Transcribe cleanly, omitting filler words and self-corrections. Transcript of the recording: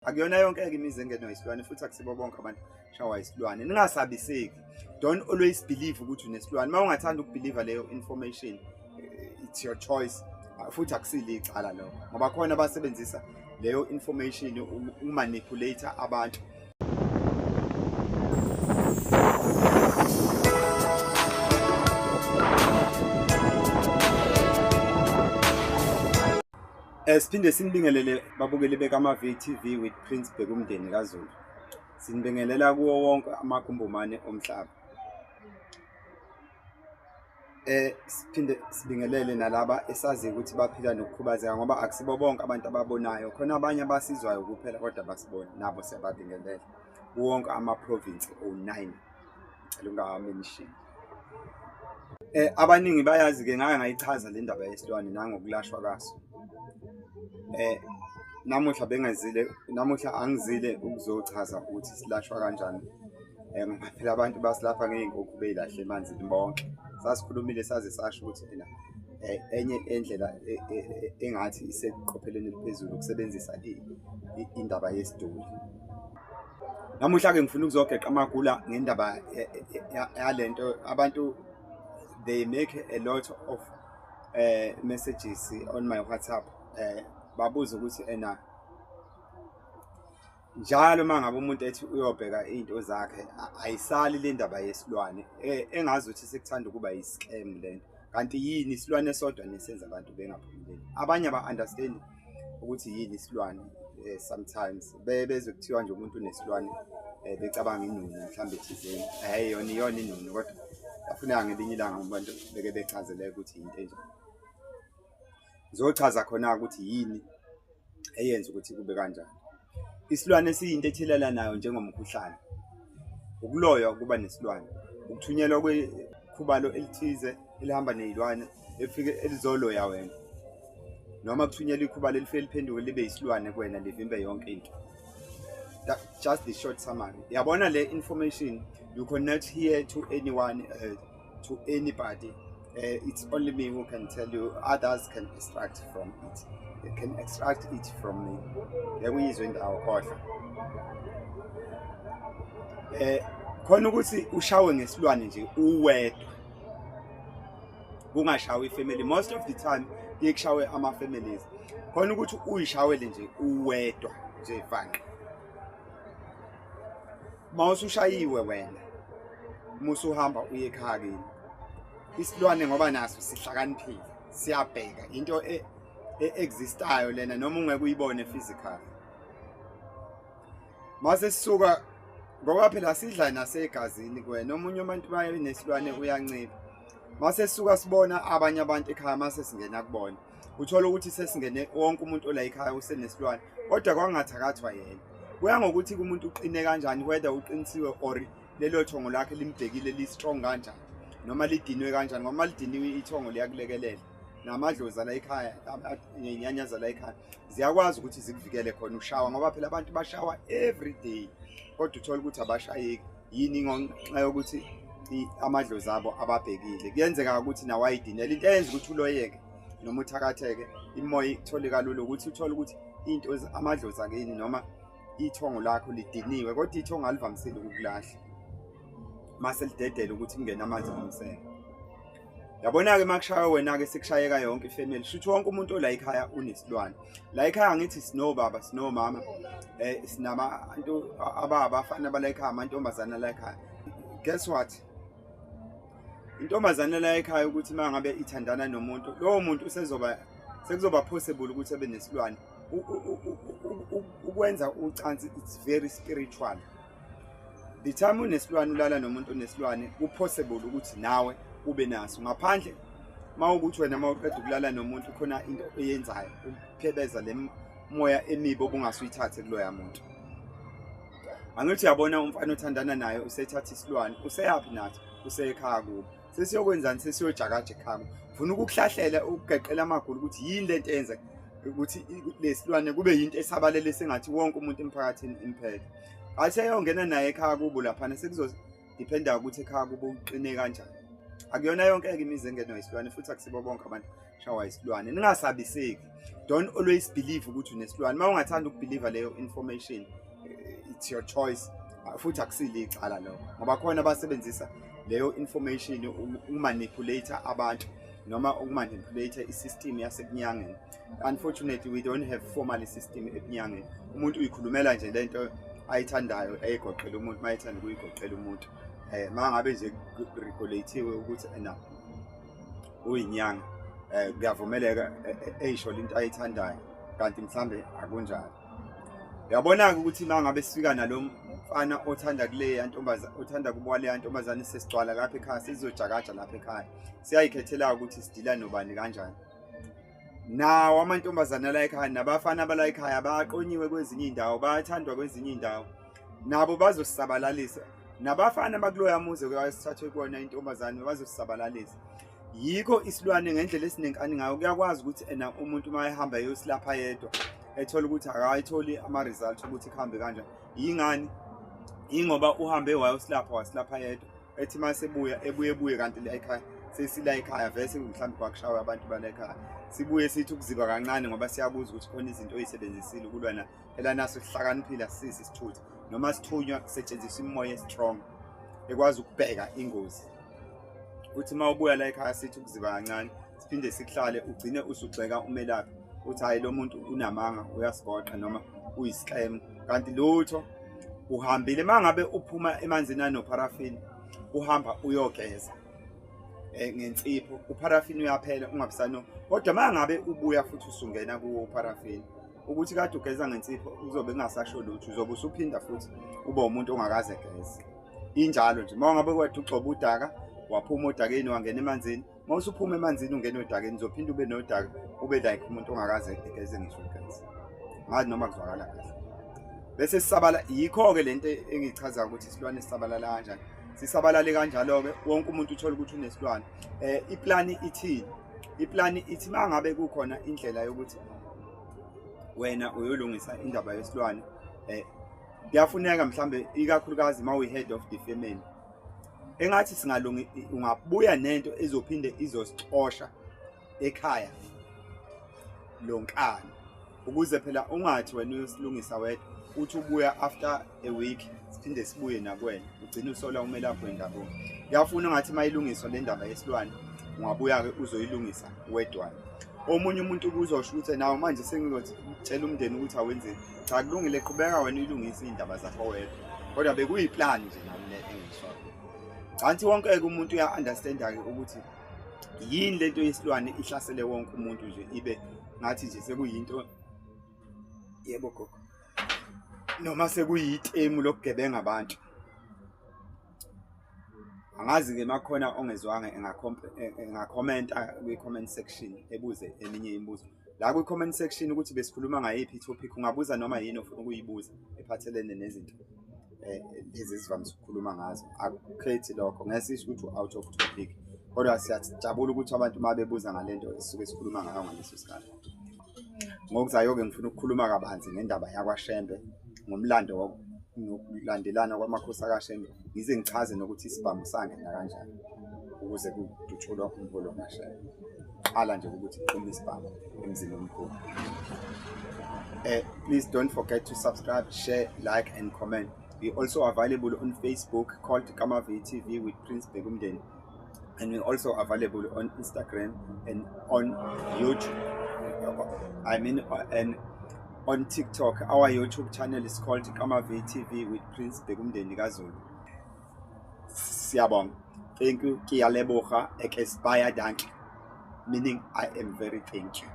Akuyona yonke-ke imizi engenwa isilwane, futhi akusibo bonke abantu shawa isilwane. Ningasabiseki, don't always believe ukuthi unesilwane. Uma ungathanda ukubelieve leyo information, it's your choice, futhi akusile icala lokho, ngoba khona abasebenzisa leyo information ukumanipulate abantu. Siphinde sinibingelele babukeli bekaMavi TV with Prince Bhekumndeni kaZulu. Sinibingelela kuwo wonke amagumbumane omhlaba. Siphinde sibingelele nalaba esaziyo ukuthi baphila nokukhubazeka, ngoba akusibo bonke abantu ababonayo, khona abanye abasizwayo kuphela kodwa basiboni, nabo siyababingelela kuwo wonke ama-province o-9, ngicela ungawamention. Abaningi bayazi-ke, ngake ngayichaza le ndaba yesilwane nangokulashwa kwaso. Namuhla bengezile, namuhla angizile ukuzochaza ukuthi silashwa kanjani, ngoba phela abantu basilapha ngey'nkukhu bey'lahle emanzini bonke. Sasikhulumile saze sasho ukuthi ena enye endlela engathi iseqophelweni eliphezulu ukusebenzisa indaba yesiduli. Namuhla-ke ngifuna ukuzogeqa amagula ngendaba yalento. Abantu, they make a lot of messages on my WhatsApp, babuza ukuthi ena njalo uma ngabe umuntu ethi uyobheka iy'nto zakhe, ayisali le ndaba yesilwane, engazi ukuthi sekuthanda ukuba yi-scam lento. Kanti yini isilwane sodwa nesenza abantu bengaphumeleli? Abanye aba-understand ukuthi yini isilwane. Sometimes bezwe kuthiwa nje umuntu unesilwane, becabanga inunu mhlawumbe thizeni. Hhayi, yona iyona inunu, kodwa yafuneka ngelinye ilanga abantu beke bechazeleke ukuthi yinto enjani. Ngizochaza khona ukuthi yini eyenza ukuthi kube kanjani. Isilwane siyinto ethelela nayo njengomkhuhlane. Ukuloywa kuba nesilwane, ukuthunyelwa kwekhubalo elithize elihamba ney'lwane efike elizoloya wena, noma kuthunyelwa ikhubalo elifike liphenduke libe yisilwane kuwena, livimbe yonke into. That, just the short summary. Yabona le information, you cannot hear to anyone, to anybody. It's only me who can tell you. Others can extract from it. They can extract it from me. Ngeke uyizwe indawo, khohlwa. Khona ukuthi ushawe ngesilwane nje uwedwa, kungashawi ifamily. Most of the time kuye kushawe ama-families. Khona ukuthi uyishawele nje uwedwa nje vanqa. Uma usushayiwe wena, uma usuhamba uye ekhaya kini, isilwane ngoba naso sihlakaniphile, siyabheka into e-existayo lena noma ungeke uyibone physical. Mase sisuka, ngoba phela sidla nasegazini kuwena, omunye umuntu maye nesilwane uyancipha. Mase sisuka sibona abanye abantu ekhaya, mase singena kubona, uthola ukuthi sesingene wonke umuntu ola ekhaya usenesilwane, kodwa kwangathakathwa yena. Kuya ngokuthi umuntu uqine kanjani, whether uqinisiwe or lelo thongo lakhe limbhekile li-strong kanjani noma lidinwe kanjani, ngoba lidiniwe ithongo liyakulekelela, namadlozi ala ekhaya, ney'nyanya zala ekhaya ziyakwazi ukuthi zikuvikele khona ushawa, ngoba phela abantu bashawa every day kodwa uthola ukuthi abashayeki. Yini? Ngenxa yokuthi amadlozi abo ababhekile. Kuyenzeka ukuthi nawe ayidinela into eyenza ukuthi uloyeke noma uthakatheke, imoya ikuthole kalula, ukuthi uthole ukuthi into amadlozi akini noma ithongo lakho lidiniwe, kodwa ithongo alivamisile ukukulahla mase lidedele ukuthi kungene amanzi ngomsele. Yabona-ke, uma kushaywa wena-ke sekushayeka yonke ifamily, shuthi wonke umuntu ola ekhaya unesilwane la ekhaya. Ngithi sinobaba, sinomama, sinabantu ababafana bala ekhaya, amantombazana la ekhaya. Guess what? Intombazane la ekhaya ukuthi uma ngabe ithandana nomuntu, lowo muntu usezoba sekuzoba possible ukuthi ebe nesilwane. Ukwenza ucansi, it's very spiritual. The time unesilwane, ulala nomuntu onesilwane, kupossible ukuthi nawe ube naso, ngaphandle uma ukuthi wena uma uqeda ukulala nomuntu khona into oyenzayo ukuphebeza le moya emibi obungasuyithathe kuloya muntu. Angithi uyabona, umfana othandana naye usethatha isilwane, useyaphi nathi? Usekhaya kubo. Sesiyokwenzani? Sesiyojakaja ekhaya. Funa ukukuhlahlela, ukugeqela amagulu ukuthi yini lento eyenza ukuthi lesilwane kube yinto esabalele sengathi wonke umuntu emphakathini imphethe. Aseyongena naye ekhaya kubo laphana, sekuzodependa ukuthi ekhaya kubo uqine kanjani. Akuyona yonke-ke imizi engenwa isilwane, futhi akusibo bonke abantu shawa isilwane. Ningasabiseki, don't always believe ukuthi unesilwane. Uma ungathanda ukubelieve leyo information, it's your choice, futhi akusile icala lokho, ngoba khona abasebenzisa leyo information ukumanipulate abantu noma ukumanipulate i-system yasebunyangeni. Unfortunately, we don't have formal system ebunyangeni. Umuntu uyikhulumela nje lento ayithandayo, eyigoqela umuntu mayethanda ukuyigoqela umuntu. Uma ngabe nje regulate-iwe ukuthi ena uyinyanga, kuyavumeleka eyisho into ayithandayo, kanti mhlambe akunjalo. Uyabona-ke ukuthi uma ngabe sifika nalo mfana othanda kuleya ntombazane, othanda kubuka leya ntombazane, sesigcwala lapha ekhaya, sizojakaja lapha ekhaya, siyayikhethela ukuthi sidila nobani kanjani. Nawo amantombazane la ekhaya nabafana bala ekhaya bayaqonyiwe kwezinye iy'ndawo, bayathandwa kwezinye iy'ndawo, nabo bazosisabalalisa. Nabafana bakuloya muzi kwasithathwe kuwona intombazane bazosisabalalisa. Yikho isilwane ngendlela esinenkani ngayo, kuyakwazi ukuthi ena umuntu uma ehamba eyosilapha yedwa, ethola ukuthi akayitholi ama-results ukuthi kuhambe kanjani. Yingani? Yingoba uhambe wayosilapha, wasilapha yedwa, ethi uma sebuya ebuye ebuye kanti la ekhaya sesila ekhaya vese mhlawumbe kwakushawa abantu bala ekhaya. Sibuye sithi ukuziba kancane ngoba siyakuzwa ukuthi khona izinto oyisebenzisile ukulwa. Phela naso sihlakaniphile, asisi isithutha noma sithunywa, kusetshenziswa imimoya e-strong ekwazi ukubheka ingozi. Uthi uma ubuya la ekhaya sithi ukuziba kancane, siphinde sikuhlale, ugcine usugxeka umelaphi, uthi hayi, lo muntu unamanga, uyasigoqa noma uyisiklemu, kanti lutho. Uhambile, uma ngabe uphuma emanzini anopharafini, uhamba uyogeza ngensipho, upharafini uyaphela, ungabisano. Kodwa uma ngabe ubuya futhi usungena kuwo upharafini, ukuthi kade ugeza ngensipho uzobe kungasasho lutho, uzobe usuphinda futhi ube umuntu ongakaze geze. Injalo nje. Uma ngabe kwethu ugxoba udaka, waphuma odakeni, wangena emanzini, uma usuphuma emanzini ungena odakeni, uzophinda ube nodaka, ube like umuntu ongakaze egeze ngisho ugeze. Ngazi noma kuzwakala kahle. Bese sisabala. Yikho-ke lento engichazayo ukuthi isilwane sisabalala kanjani. Sisabalale kanjalo-ke, wonke umuntu uthola ukuthi unesilwane. Iplani ithini? Iplani ithi uma ngabe kukhona indlela yokuthi wena uyolungisa indaba yesilwane, kuyafuneka mhlambe, ikakhulukazi uma uyi-head of the family, engathi singalungi, ungabuya nento ezophinde izosixosha ekhaya lonkana, ukuze phela ungathi wena uyosilungisa wedwa, uthi ubuya after a week siphinde sibuye nakuwena, ugcine usola umelaphi wendabuko. Kuyafuna ungathi uma ilungiswa le ndaba yesilwane, ungabuya-ke uzoyilungisa wedwana. Omunye umuntu kuzosho ukuthi nawe manje sengizotshela umndeni ukuthi awenzeni. Cha, kulungile, qhubeka wena uyilungise iy'ndaba zakho wedwa, kodwa bekuyiplani nje nami le engishoyo. Kanti wonke-ke umuntu uya-understand-a-ke ukuthi yini lento yesilwane ihlasele wonke umuntu nje, ibe ngathi nje sekuyinto, yebo gogo, noma sekuyitemu lokugebenga abantu. Angazi-ke makhona ongezwanga, engakhomenta kwi-comment section, ebuze eminye imibuzo la kwi-comment section ukuthi besikhuluma ngayiphi i-topic. Ungabuza noma yini ofuna ukuyibuza ephathelene nezinto lezi esivamise ukukhuluma ngazo. Akukhethi lokho, ngeke sisho ukuthi u-out of topic, kodwa siyajabula ukuthi abantu uma bebuza ngale nto esisuke sikhuluma ngayo ngaleso sikhathi. Ngokuzayo-ke ngifuna ukukhuluma kabanzi ngendaba yakwaShembe, ngomlando nokulandelana kwamakhosi akaShembe, ngize ngichaze nokuthi isibhamu sangena kanjani ukuze kudutshulwa umholi wamaShembe. Qala nje ukuthi kuqhuma isibhamu emzini omkhulu. Please don't forget to subscribe, share, like and comment. We also available on Facebook called Kamavi TV with Prince Bekumdeni, and we're also available on Instagram and on YouTube, I mean, and on TikTok. Our YouTube channel is called Kamavi TV with Prince Bekumdeni kaZulu. Siyabonga. Thank you. Ke a leboga. Ek is baie dankie, meaning I am very thank you.